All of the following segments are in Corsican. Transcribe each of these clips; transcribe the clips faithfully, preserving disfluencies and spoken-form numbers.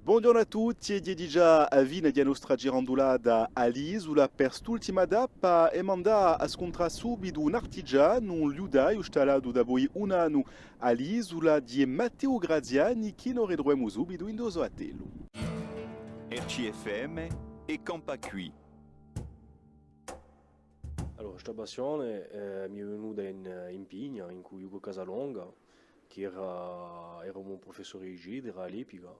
Bonghjornu à tutti, è ghjè digià a fine di a nostra girandulata à l'Isula. Per st'ultima tappa emu da andà à scuntrà subitu un artigianu, un liutaiu stallatu dapoi un annu à l'Isula, ghjè Matteu Graziani, chì no ritruvemu subitu in u so attellu. R C F M è Campà quì. Allora, sta passione, eh, mi hè venuta in, in Pigna, incù Ugo Casalonga, chì era, era u mo prufessore di citara à l'epica,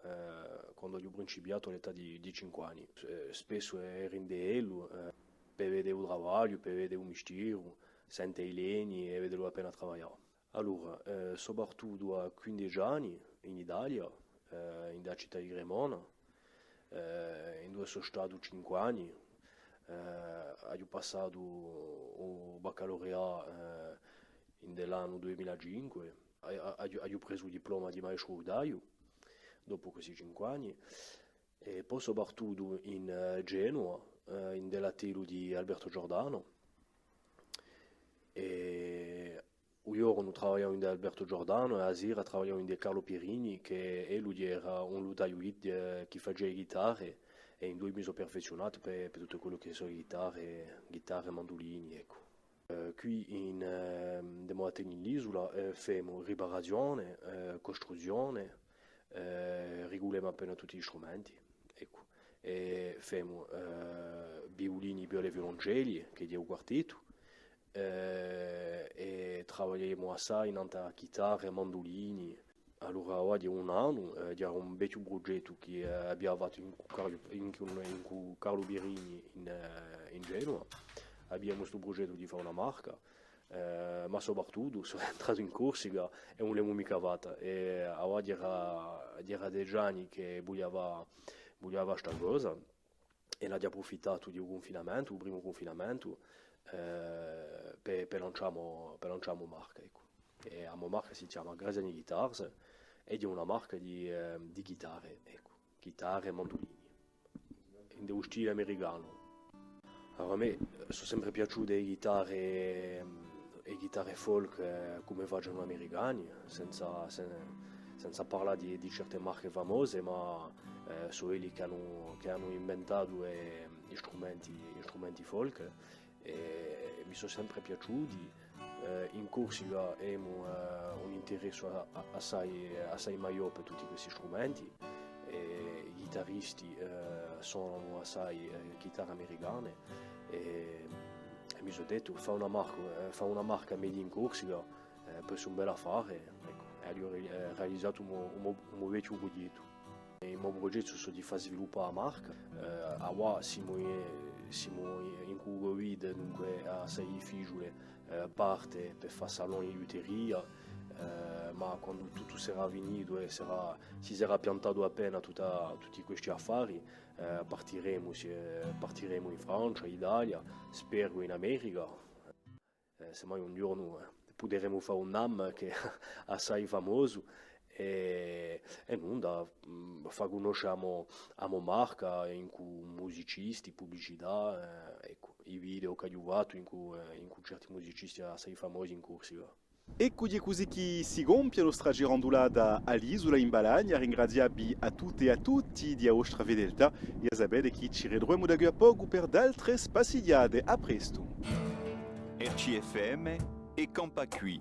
eh, quandu aghju principiatu à l'età di, di cinque anni. Eh, spessu era ind'ellu, eh, per vede u travagliu, per vede u mistieru, sente i legni è vedelu appena travaglià. Allora, eh, sò partutu à quindeci anni in Italia, eh, in a cità di Cremona, eh, induve sò statu cinque anni. Eh, aghju passatu u baccalaureà, eh, in l'annu duimila cinque, a-, a-, aghju, aghju presu u diploma di maestru liutaiu, dopu questi cinque anni, è po sò partutu in, eh, Genova, eh, in l'attellu di Alberto Giordano, è u ghjornu travagliavu ind'è Alberto Giordano è a sera travagliavu ind'è Carlo Pierini, chì ellu era un liutaiu, eh, chì facia e ghitare, è induve mi sò perfezionatu per, per tuttu quellu chì sò e ghitare, ghitare, mandulini, eccu. Eh, quì in, ehm, di Moateni in l'Isula, eh, femu riparazione, eh, custruzzione, eh, rigulemu appena tutti i strumenti, eccu. È femu, eh, viulini, viole, viuloncelli, chì hè u quartettu, eh, è travagliemu assai nant'à ghitare, mandulini, Allora, avà ghjè un annu, eh, ghjera un vechju prugettu chì, eh, avia fattu incù Carlu, incù, incù Carlu Pierini in, eh, in Genova. Aviamu stu prugettu di fà una marca, eh, ma soprattuttu sò entratu in Corsica è ùn l'emu micca fatta. È avà ghjera, ghjera deci anni chì vulia fà, vulia fà sta cosa. È n'aghju apprufittatu di u cunfinamentu, u primu cunfinamentu, eh, per, per lancià a mo, per lancià a mo marca, eccu. È a mo marca si chjama Graziani Guitars è ghjè una marca di, eh, di ghitare, eccu, ghitare è mandulini, in u stile americanu. Allora, à mè, eh, sò sempre piaciute e ghitare, e ghitare folk, eh, cum'è facenu l'americani, senza, sen-, senza parlà di, di certe marche famose, ma, eh, sò elli chì anu, chì anu inventatu, eh, i strumenti, i strumenti folk, è mi sò sempre piaciuti. Eh, in Corsica emu, eh, un interessu a-, a-, assai, assai maiò per tutti questi strumenti, è i ghitaristi, eh, sonanu assai, eh, ghitare americane, è, è mi sò dettu, fà una marca, eh, fà una marca made in Corsica, eh, pò esse un bellu affare, eccu, è aghju re-, eh, realizatu u mo, u mo, u mo vechju prughjettu. È u mo prughjettu sò di fà sviluppà a marca. Eh, avà simu, simu incù u Covid, dunque hè assai difficiule, eh, parte per fà saloni di liuteria, eh, ma quandu tuttu sarà finitu è sarà, si sarà piantatu appena tutta, tutti questi affari, eh, partiremu, si, eh, partiremu in Francia, in Italia, speru in America. Eh, semmai un ghjornu, eh, puderemu fà un NAMM chì hè assai famosu è, è nunda, mm, fà cunnosce a mo, a mo marca incù musicisti, pubblicità, eh, eccu, i video ch'aghju fattu incù, eh, incù certi musicisti assai famosi in Corsica. Eccu, ghjè cusì chì si compie a nostra girandulata à l'Isula in Balagna. Ringraziavvi à tutte è à tutti di a vostra fedeltà è sapete chì ci ritruvemu da quì à pocu per d'altre spassighjate. À prestu! R C F M è Campà quì.